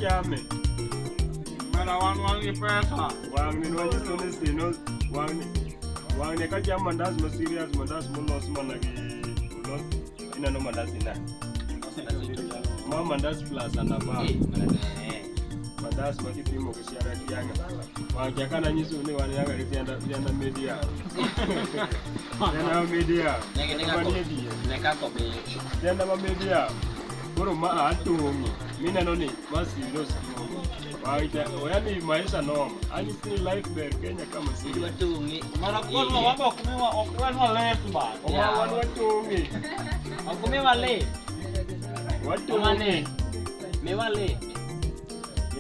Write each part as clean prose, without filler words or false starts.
Wachame. Mana wan gi pesa. Wang' ni nwanyiso ni sino wang' wang' ni kacham mandas ma serious, mandas molos mana gi olos ineno mandas ina. Ma mandas plus and above. Mandas ma kipimo gi siara tianga. Wang' cha kana nyiso ni wan nyaka gi tienda tienda media. Tienda media. Tienda manie dier. Tienda ma media. Koro ma atong'o. Mineno ni ma serious tong'o. Wang' cha yani maisha noma. Anyisi ni life ber Kenya kama serious. Mana kwan ma wamba ok miwa ok wan walet ba. Oma wan watong'e. Watong'e.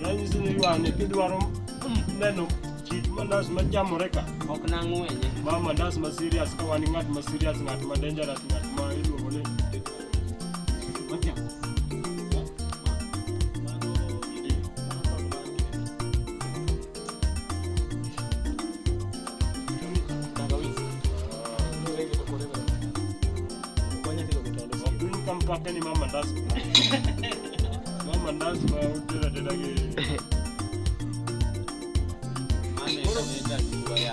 Ranyisi ni wang'e kidwaro neno kit mandas machamore ka. Ma mandas ma serious ka wan ng'at ma serious, ng'at ma dangerous, ng'at ma iluongo ni Ok un kampake ni ma mandas. Ma mandas ma utero atera gi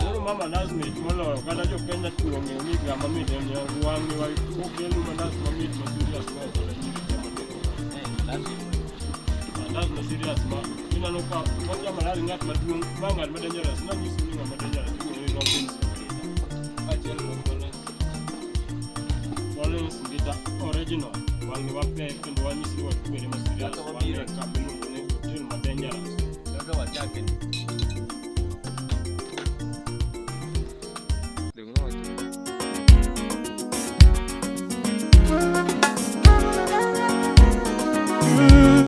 Koro ma mandas mit moloyo kata jo Kenya tuo ong'eyo ni gama mit en wang'ni wa okelu mandas mamit ma serious ma ok nyiri chamo te. Mandas ma serious ma ineno ka kocha mandas ng'at maduong' ma ng'at ma dangerous nanyisi ni ng'ama dangerous iluongo ni Robinson Ngita. Rollins Ngita original wang'ni wapek kendo wanyisi ni watwere ma serious wang'e kama iluongo ni hotel ma dangerous.